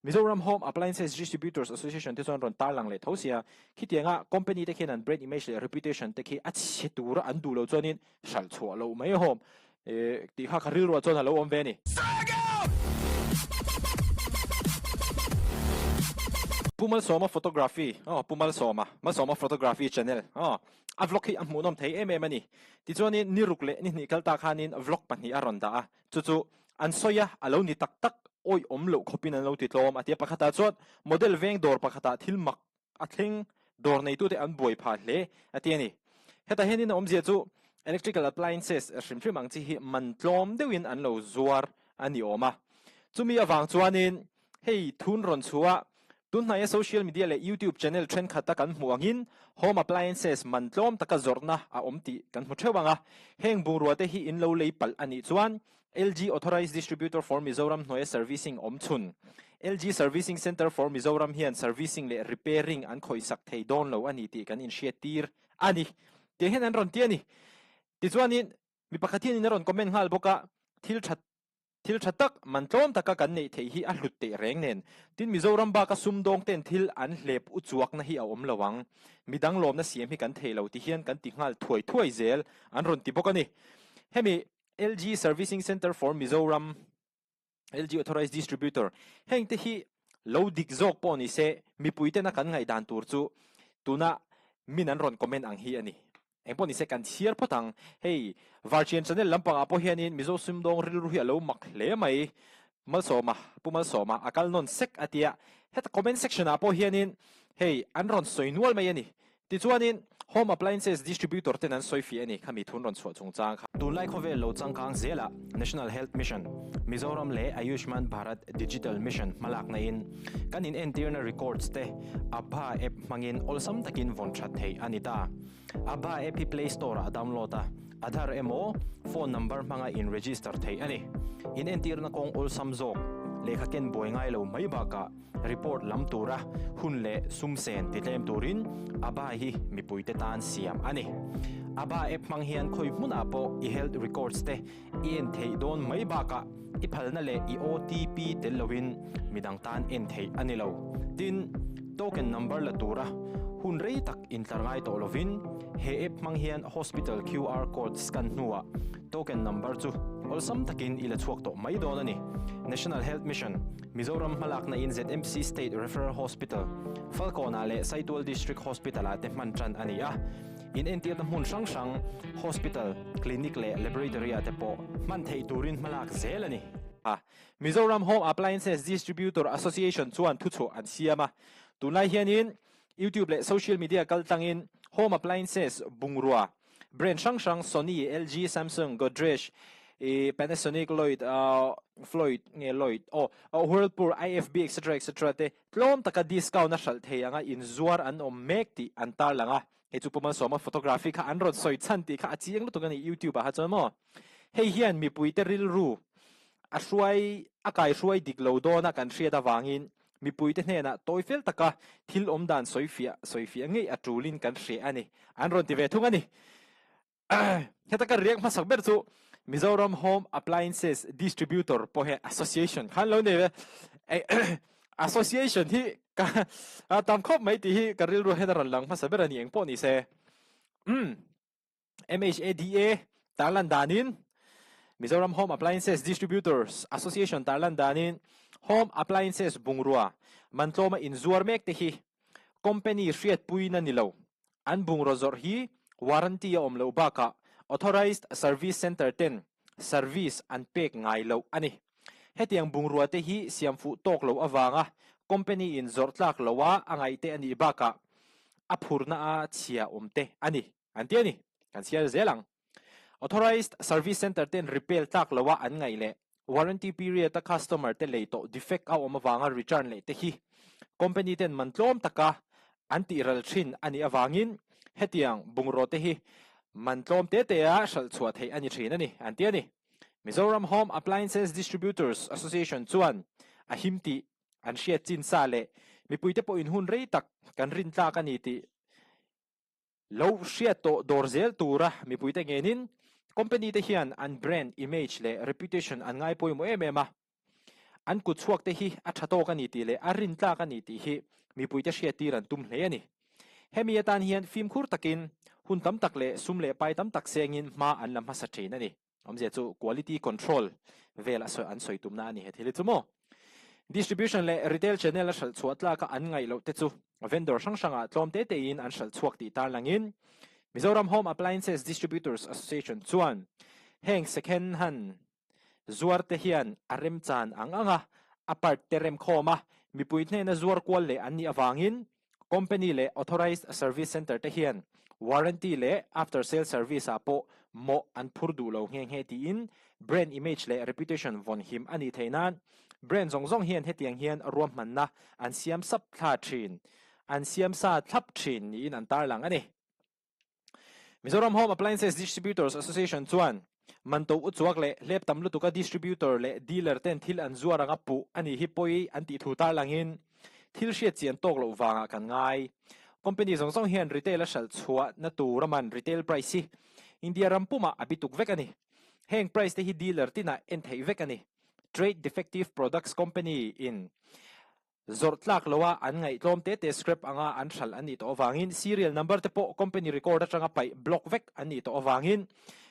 Mizoram Home Appliances Distributors Association te chuan rawn tarlang leh tho sia, khitianga company te khian an brand image leh reputation te khi a chhe tura an duh loh chuanin hralh chhuah loh mai hawm tih kha ka rilruah chuan a lo awm ve a ni. Pu Malsawma Photography aw Pu Malsawma Malsawma Photography channel aw a vlog hi a hmuhnawm thei em em a ni. Tichuanin ni ruk leh ni hnih kal ta khanin vlog pahnih a rawn dah a, chu chu an sawi a, a lo ni tak tak awih awm loh khawpin an lo ti tlawm a ti a. Pakhatah chuan model veng dawr pakhatah thil mak a thleng dawr neitute an buai phah hle a ti a ni. Hetah hianin a awmzia chu electrical appliances hrim hrim ang chi hi man tlawm deuhin an lo zuar a ni awm a. Chumi avang chuanin hei thun rawn chhuah tunhnaia social media leh YouTube channel thenkhat a kan hmuh angin home appliances man tlawm taka zawrhna a awm tih kan hmu theuh ang a. Heng bungrua te hi in lo lei palh a nih chuan LG Authorized Distributor for Mizoram hnuaia servicing awm chhun. LG Servicing Centre for Mizoram hian servicing leh repairing an khawihsak thei dawn lo a ni tih kan inhriattir a ni. Tih hian an rawn ti a ni. Tichuanin, mi pakhat hianin a rawn comment nghal bawk a, thil tha thil tha tak, man tlawm taka kan neih theih hi a hlut teh reng nen. Tin, Mizoram baka sumdawng ten thil an hlep u chuakna hi a awm lo ang. Midang lawmna siam hi kan thei lo ti hian kan ti nghal thuai thuai zel an rawn ti bawk a ni. Hemi LG Servicing Centre for Mizoram, LG Authorized Distributor, heng te hi lo dik zawk pawh ni se, mipui tena kan ngaihdan tur chu tuna min an rawn comment ang hi a ni. Eng pawh ni se kan chhiar phawt ang. Hei, Varchian channel lampangah pawh hianin Mizo sumdawng rilru hi a lo mak hle mai. Malsawma, Pu Malsawma a kal nawn sek a tia. Heta comment section ah pawh hianin hei an rawn sawi nual mai a ni. Tichuanin, Home Appliances Distributor ten an sawi fiah a ni, khami thun rawn chhuah chungchang kha. Tunlai khawvel lo changkang zelah National Health Mission, Mizoram leh Ayushman Bharat Digital Mission hmalakna in kan in entirna records te Abha app hmangin awlsam takin vawn that theih a ni ta. Abha app hi Play Store ah download a, Aadhaar emaw phone number hmanga in register theih a ni. In entirna kawng awlsam zawk, lehkha ken buai ngai lo mai bakah, Report lam tura hun leh sum sen ti tlem turin ABHA hi mipuite tan siam a ni. ABHA app hmang hian khawi hmunah pawh i health records te i en theih dawn mai bakah i phalna leh i OTP tel loin midang tan en theih a ni lo. Tin, token number la tura hun rei tak intlar ngai tawh lovin he app hmang hian hospital QR code scan hnuah token number chu awlsam takin i la chhuak tawh mai dawn a ni. National Health Mission. Mizoram hmalakna in ZMC State Referral Hospital, Falkawnah leh Saitual District Hospital-ah te hman tan a ni a. In entirna hmun hrang hrang, Hospital, Clinic leh Laboratory-ah te pawh hman theih turin hmalak zel a ni. A. Mizoram Home Appliances Distributor Association chuan thuchhuah an siam a. Tunlai hianin YouTube leh social media kaltlangin Home Appliances bungrua, Brand hrang hrang Sony, LG, Samsung, Godrej, Panasonic, Lloyd, Floyd nge Lloyd aw, Whirlpool, IFB etc etc te tlawm taka discount a hralh thei anga inzuar an awm mek tih an tarlang a. Hei chu Pu Malsawma photography kha an rawn sawi chhan tih kha a chiang lutuk a ni YouTube ah kha chuan maw. Hei hian mipuite rilru a hruai a kaihruai dik lo dawn a kan hriat avangin Mipuite hnenah tawi fel taka thil awm dan sawi fiah sawi fiah ngei a tulin kan hre a ni, an rawn ti ve thung a ni. Heta ka riak hmasak ber chu Mizoram Home Appliances Distributor pawh hian Association khan lo nei ve. Association hi ka tam khawp mai tih hi ka rilru hian a rawn lang hmasa ber a ni eng pawh ni se. MHADA tarlan danin Mizoram Home Appliances Distributors Association tarlan danin Home Appliances bungrua man tlawma inzuar mek te hi company hriatpuina ni lo. An bungraw zawrh hi warranty a awm loh bakah Authorized Service Centre ten service an pek ngai loh a ni. Hetiang bungrua te hi siam fuh tawk loh avanga company in zawrh tlak loha a ngaih te a nih bakah a phurna a chhia awm te a ni. An ti a ni. Kan chhiar zel ang. Authorized Service Centre ten repair tlak loha an ngaih leh warranty period a customer te lei tawh defect a awm avanga return leh te hi company ten man tlawm taka an tih ral thin a nih avangin hetiang bungraw te hi man tlawm te te a hralh chhuah theih a ni thin a ni, an ti a ni. Mizoram Home Appliances Distributors Association chuan a him tih an hriat chin sa leh mipuite pawhin hun rei tak kan rin tlak a ni tih Lo hriat tawh dawr zel tura mipuite ngenin company te hian an brand image leh reputation an ngai pawimawh em em a. An kut chhuak te hi a tha tawk a ni tih leh a rintlak a ni tih hi mipuite hriattir an tum hle a ni. Hemi atan hian fimkhur takin hun tam tak leh sum leh pai tam tak sengin hma an la hmasa thin a ni. Awmzia chu quality control vel a sawi an sawi tumna a ni he thil hi chu maw. Distribution leh retail channel a hralh chhuah tlaka an ngaih loh te chu vendor hrang hrangah tlawm te tein an hralh chhuak tih tarlangin Mizoram Home Appliances Distributors Association chuan heng second hand zuar te hian a remchan ang ang a, a part te remkhawm a, mipui hnena zuar kual leh an nih avangin Company leh Authorized Service Centre te hian warranty leh after sale service ah pawh mawh an phur duh lo nghe nghe tiin brand image leh reputation vawn him a nih theih nan brand zawng zawng hian hetiang hian ruahmanna an siam sap thla thin an siam sa thlap thin niin an tarlang a ni. Mizoram Home Appliances Distributors Association chuan man to uchuak leh hlep tam lutuka distributor leh dealer ten thil an zuar anga puh a nih hi pawi an tih thu tarlangin thil hriat chian tawk loh vangah kan ngai. Company zawng zawng hian retail a hralh chhuahna tur a man retail price hi India ram pumah a bituk vek a ni. Heng price te hi dealer tinah en theih vek a ni. Trade Defective Products Company in Zawrh tlak loa an ngaihtlawm te te scrap anga an hralh an nih tawh avangin serial number te pawh company record atanga paih block vek an nih tawh avangin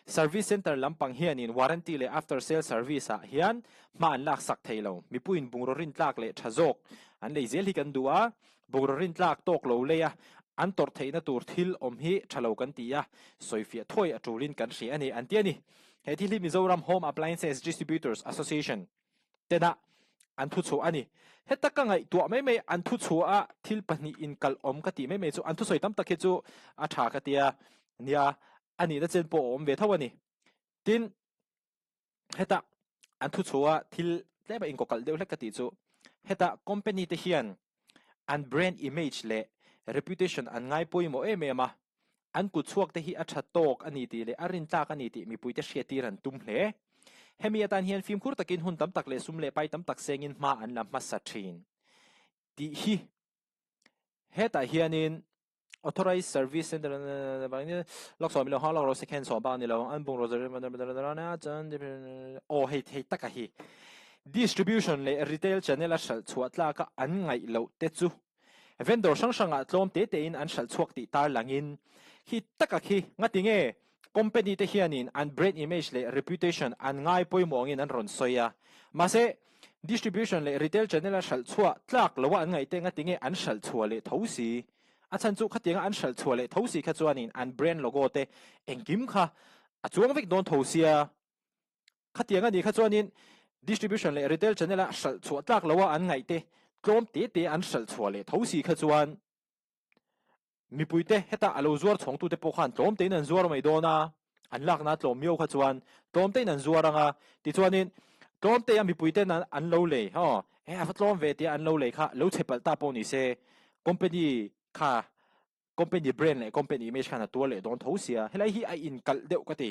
service center lampang hianin warranty leh after sale service ah hian hma an lak sak thei lo. Mipuiin bungraw rin tlak leh tha zawk an lei zel hi kan duh a, bungraw rin tlak tawk lo lei a an tawrh theihna tur thil awm hi tha lo kan ti a, sawifiah thuai a tulin kan hria a ni an ti a ni. He thil hi Mizoram Home Appliances Distributors Association tena an thu chhuah a ni. Heta ka ngaihtuah mai mai an thu chhuah a thil pahnih inkalh awm ka tih mai mai chu an thusawi tam tak hi chu a tha ka tia nia a nihna chen pawh a awm ve tho a ni. Tin, heta an thu chhuah a thil tlem a inkawkalh deuh hlek ka tih chu heta company te hian an brand image leh reputation an ngai pawimawh em em a, an kut chhuak te hi a tha tawk a ni tih leh a rintlak a ni tih mipuite hriattir an tum hle. Hemi atan hian fimkhur takin hun tam tak leh sum leh pai tam tak sengin hma an la hmasa thin tih hi hetah hianin Authorized Service Center lawk sawm ilo hang lawk ro second sawm bak ni lo an bungraw aw hei thei taka hi distribution leh retail channel a hralh chhuah tlaka an ngaih loh te chu vendor hrang hrangah tlawm te tein an hralh chhuak tih tarlangin khi taka khi ngati nge company te hianin an brand image leh reputation an ngai pawimawh angin an rawn sawi a mahse Distribution leh retail channel a hralh chhuah tlak lo a an ngaih te nga tinge an hralh chhuah leh tho si? A chhan chu khatianga an hralh chhuah leh tho si kha chuanin an brand logo te engkim kha a chuang vek dawn tho sia. Khatiang a nih kha chuanin distribution leh retail channel a hralh chhuah tlak lo a an ngaih te tlawm te te an hralh chhuah leh tho si kha chuan Mipuite heta a lo zuar chhawngtute pawh khan tlawm tein an zuar mai dawn a, an lakna tlawm miau kha chuan tlawm tein an zuar ang a, tichuanin tlawm te a mipuiten an lo lei, haw, he a va tlawm ve tia an lo lei kha lo chhe palh ta pawh ni se, company kha company brand leh company image khan a tuar leh dawn tho sia, helai hi a inkalh deuh ka ti.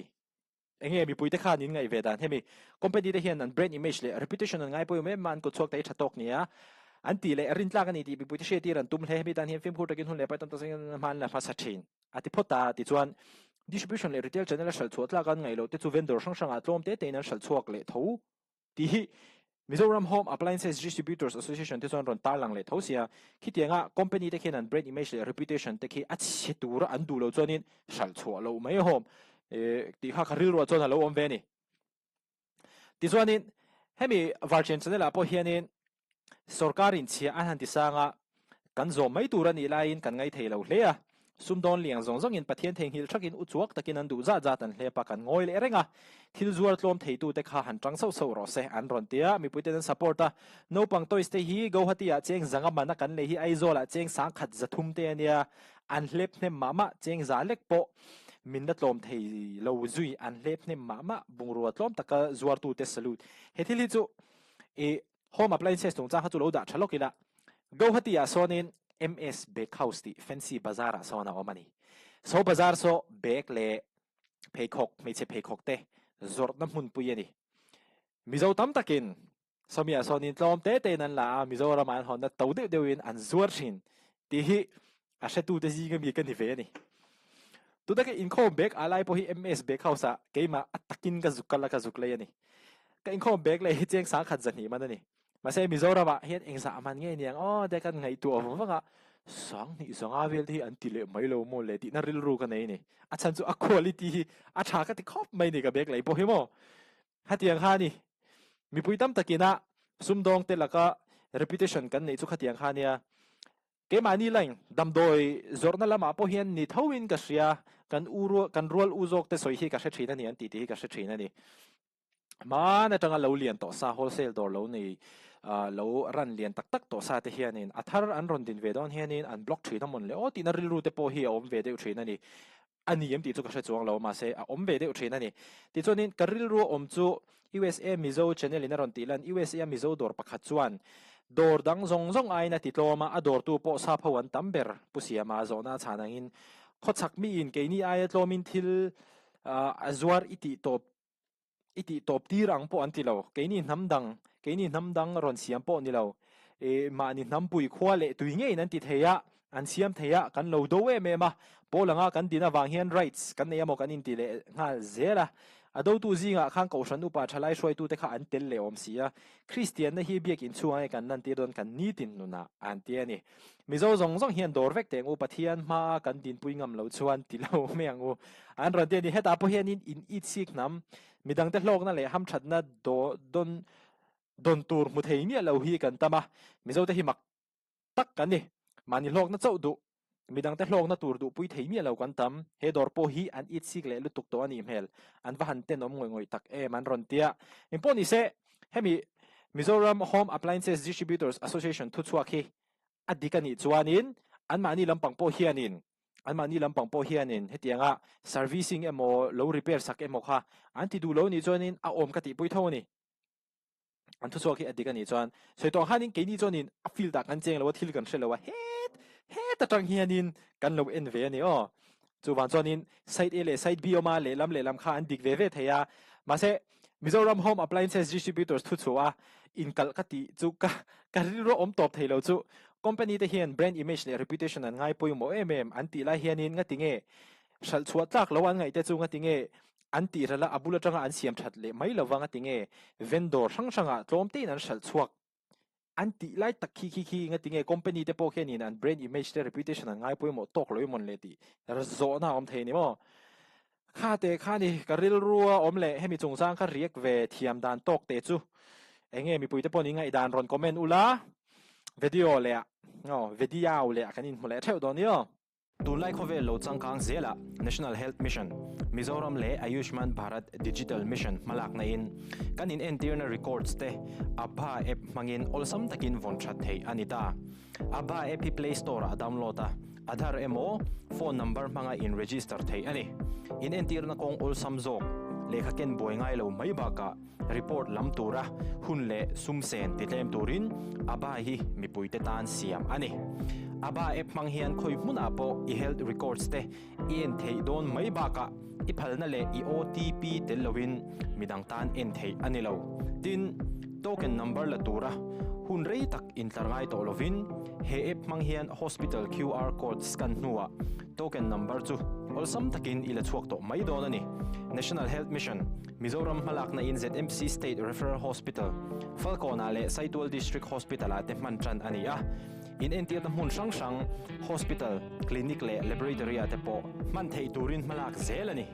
Enge mipuite khan in ngaih ve dan hemi company te hian an brand image leh reputation an ngai pawimawh em a an kut chhuak te hi tha tawk nia an tih leh rintlak a ni tih mipuite hriattir an tum hle hemi tan hian fimkhur takin hun leh pai tam tak zingin hma an la hmasa thin a ti phawt a tichuan distribution leh retail channel a hralh chhuah tlak an ngaih loh te chu vendor hrang hrangah tlawm te tein an hralh chhuak leh tho Tih hi Mizoram Home Appliances Distributors Association te chuan rawn tarlang leh tho sia, khitianga company te khian an brand image leh reputation te khi a chhe tura an duh loh chuanin hralh chhuah loh mai a hawm tih kha ka rilruah chuan a lo awm ve a ni. Tichuanin hemi Varchen channel ah pawh hianin Sorkar in chhia an han ti sang a, kan zawm mai tur a nih laiin kan ngaithei lo hle a. Sumdawn liang zawng zawngin Pathian theihnghilh thakin uchuak takin an duh zat zat an hlep a, kan ngawi leh reng a. Thil zuar tlawm theitute kha han tang sauh sauh rawh se an rawn ti a, mipuiten an support a. Naupang toys te hi Guwahati ah cheng zanga man a kan lei hi Aizawl ah cheng sangkhat zathum te a nia, an hlep hnem mah mah, cheng za lek pawh min la tlawm thei lo zui, an hlep hnem mah mah, bungrua tlawm taka zuartute salute. He thil hi chu i Home appliances chungchang kha chu lo dah tha lawk ila, Guwahati ah sawnin MS Bag House tih fancy bazar ah sawn a awm a ni. Saw bazar saw bag leh pheikhawk, hmeichhe pheikhawk te zawrhna hmunpui a ni. Mizo tam takin sawmi ah sawnin tlawm te tein an la a, Mizoram ah an hawnna to deuh deuhin an zuar thin tih hi a hretute zinga mi ka ni ve a ni. Tuna ka inkhawm bag ah lai pawh hi MS Bag House ah keimah a takin ka zuk kal a ka zuk lei a ni. Ka inkhawm bag lei hi cheng sangkhat zahnih man a ni. Mahse Mizoramah hian engzah man nge niang aw te kan ngaihtuah vang vang a, 2000 500 vel te hi an ti leh mai lo maw le tihna rilru ka nei a ni. A chhan chu a quality hi a tha ka ti khawp mai ni ka bag lei pawh hi maw. Khatiang kha a ni. Mipui tam takina sumdawng te laka reputation kan neih chu khatiang kha a nia. Keimahni line damdawi zawrhna lamah pawh hian ni thoin ka hria, kan u kan rual u zawk te sawi hi ka hre thin a ni an tih tih hi ka hre thin a ni. Hman atanga lo lian tawh sa wholesale dawr lo nei lo ran lian tak tak tawh sa te hianin a thar an rawn din ve dawn hianin an block thin a mawn le aw tihna rilru te pawh hi a awm ve deuh thin a ni. A ni em tih chu ka hre chuang lo mahse a awm ve deuh thin a ni. Tichuanin ka rilru a awm chu USA Mizo channel in a rawn tih lan USA a Mizo dawr pakhat chuan dawr dang zawng zawng aiin a ti tlawm a, a dawrtu pawh sap ho an tam ber Pu Siama zawhna a chhan angin khawchhak miin keini aia tlawmin thil a zuar i tih tawp i tih tawp tir ang pawh an ti lo. Keini hnam dang, keini hnam dang rawn siam pawh ni lo. I mahni hnampui khua leh tui ngeiin an ti thei a, an siam thei a, kan lo do em em a. Pawl anga kan din avang hian rights kan nei emaw kan inti leh nghal zel a. A dotu zingah khan Kohhran upa thalai hruaitute kha an tel leh awm si a. Kristianna hi biakin chhungah nge kan lantir dawn kan nitin nunah an ti a ni. Mizo zawng zawng hian dawr vek teh ang u, Pathian hmaa kan dinpui ngam lo chuan ti lo mai ang u. An rawn ti a ni. Hetah pawh hianin in itsik hnam, midangte hlawkna leh hamthatna dawn dawn tur hmu thei miah lo hi kan tam a, Mizote hi mak tak kan ni. Mahni hlawkna chauh duh, midangte hlawkna tur duhpui thei miah lo kan tam. He dawr pawh hi an itsik leh lutuk tawh a nih hmel. An va han tenawm ngawih ngawih tak em an rawn ti a. Engpawh ni se, hemi Mizoram Home Appliances Distributors Association thuchhuak hi a dik a nih chuanin anmahni lampang pawh hianin anmahni lampang pawh hianin hetianga servicing emaw lo repair sak emaw kha an ti duh lo nih chuanin a awm ka tihpui tho a ni. An thuchhuak hi a dik a nih chuan sawi tawh ang khanin keini chuanin a field ah kan cheng lo a thil kan hre lo a het het atang hianin kan lo en ve a ni aw. Chuvang chuanin side A leh side B awm a lehlam lehlam kha an dik ve ve thei a mahse Mizoram Home Appliances Distributors thuchhuah a inkalh ka tih chu ka ka rilru awm tawp thei lo chu company te hian brand image leh reputation an ngai pawimawh em em an tih lai hianin ngati nge hralh chhuah tlak lo an ngaih te chu ngati nge An tih ral a, a bul atanga an siam that leh mai lova nga tinge vendor hrang hrangah tlawm tein an hralh chhuak an tih lai tak khi khi khi nga tinge company te pawh khianin an brand image te reputation an ngai pawimawh tawk lo emawn le tih zawhna a awm thei a ni maw? Kha te kha ni ka rilrua awm leh hemi chungchang kha riak ve thiam dan tawk te chu enge mipui te pawhin ngaihdan rawn comment ula video leh ah video leh ah kan inhmu leh theuh dawn nia. Tunlai khawvel lo changkang zelah National Health Mission, Mizoram leh Ayushman Bharat Digital Mission hmalakna in kan inentirna records te Abha app hmangin awlsam takin vawn that theih a ni ta. Abha app hi Play Store ah download a, Aadhaar emaw phone number hmanga in register theih a ni. Inentirna kawng awlsam zawk, lehkha ken buai ngai lo mai bakah report lam tura hun leh sum sen ti tlem turin Abha hi mipuite tan siam a ni. Abha app hmang hian khawi hmunah pawh i health records te i en theih dawn mai bakah i phalna leh i OTP tel loin midang tan en theih a ni lo. Tin, token number la tura hun rei tak intlar ngai tawh lovin he app hmang hian hospital QR code scan hnuah token number chu awlsam takin i la chhuak tawh mai dawn a ni. National Health Mission. Mizoram hmalakna in ZMC State Referral Hospital, Falkawnah leh Saitual District Hospital-ah te hman tan a ni a. Inentirna hmun hrang hrang, hospital, clinic leh laboratory-ah te pawh hman theih turin hmalak zel a ni.